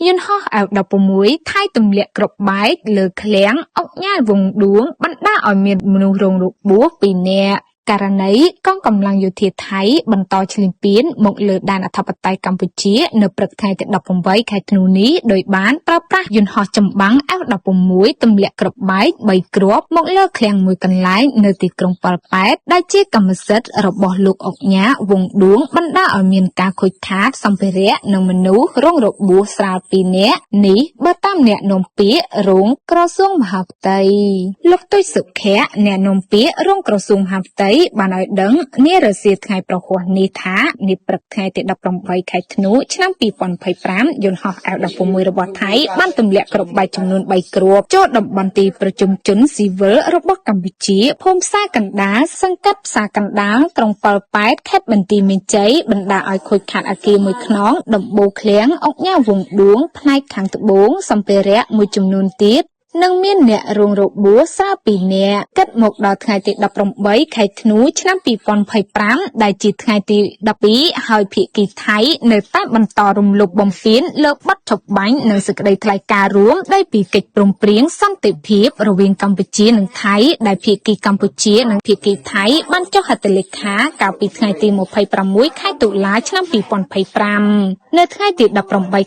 យន្តហោះ F-16 ថៃទម្លាក់គ្រាប់បែកលើឃ្លាំងឧកញ៉ាវង់ដួងបណ្ដាលឲ្យមានមនុស្សរងរបួស ២នាក់។ ករណីកងកម្លាំងយោធាថៃបន្តឈ្លានពានមកលើដែនអធិបតេយ្យកម្ពុជានៅព្រឹកថ្ងៃទី១៨ ខែធ្នូនេះ ដោយបានប្រើប្រាស់យន្តហោះចម្បាំង F-16 ទម្លាក់គ្រាប់បែក ៣គ្រាប់មកលើឃ្លាំងមួយកន្លែងនៅទីក្រុងប៉ោយប៉ែត ដែលជាកម្មសិទ្ធិរបស់លោកឧកញ៉ាវង់ដួងបណ្ដាលឲ្យមានការខូចខាតសម្ភារៈនិងមនុស្សរងរបួសស្រាល ២នាក់ នេះបើតាមអ្នកនាំពាក្យរងក្រសួងមហាផ្ទៃ។ លោក ទូច សុឃៈ អ្នកនាំពាក្យរងក្រសួងមហាផ្ទៃបានឲ្យដឹងនារសៀលថ្ងៃព្រហស្បតិ៍នេះថា នាព្រឹកថ្ងៃទី១៨ ខែធ្នូ ឆ្នាំ២០២៥ យន្តហោះ F-16 របស់ថៃបានទម្លាក់គ្រាប់បែកចំនួន ៣គ្រាប់ចូលតំបន់ទីប្រជុំជនស៊ីវិលរបស់កម្ពុជា ភូមិផ្សារកណ្ដាល សង្កាត់ផ្សារកណ្ដាល ក្រុងប៉ោយប៉ែត ខេត្តបន្ទាយមានជ័យ បណ្ដាលឲ្យខូចខាតអគារមួយខ្នង ដំបូលឃ្លាំងឧកញ៉ាវង់ដួងផ្នែកខាងត្បូង សម្ភារៈមួយចំនួនទៀត និងមានអ្នករងរបួសស្រាល ២នាក់។ គិតមកដល់ថ្ងៃទី១៨ ខែធ្នូ ឆ្នាំ២០២៥ ដែលជាថ្ងៃទី១២ ហើយភាគីថៃនៅតែបន្តរំលោភបំពានលើបទឈប់បាញ់ និងសេចក្តីថ្លែងការណ៍រួមស្តីពីកិច្ចព្រមព្រៀងសន្តិភាពរវាងកម្ពុជានិងថៃ ដែលភាគីកម្ពុជានិងភាគីថៃបានចុះហត្ថលេខាកាលពីថ្ងៃទី២៦ ខែតុលា ឆ្នាំ២០២៥។ នៅថ្ងៃទី១៨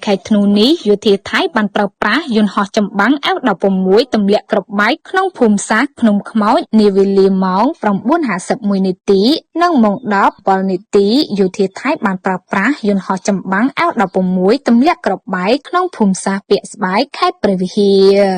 ខែធ្នូនេះ យោធាថៃបានប្រើប្រាស់យន្តហោះចម្បាំង F-16 ទម្លាក់គ្រាប់បែកក្នុងភូមិសាស្ត្រភ្នំខ្មោចនាវេលាម៉ោង ៩:៥១នាទី និងម៉ោង ១០:០៧នាទី យោធាថៃបានប្រើប្រាស់យន្តហោះចម្បាំង F-16 ទម្លាក់គ្រាប់បែកក្នុងភូមិសាស្ត្រពាក់ស្វាយ ខេត្តព្រះវិហារ។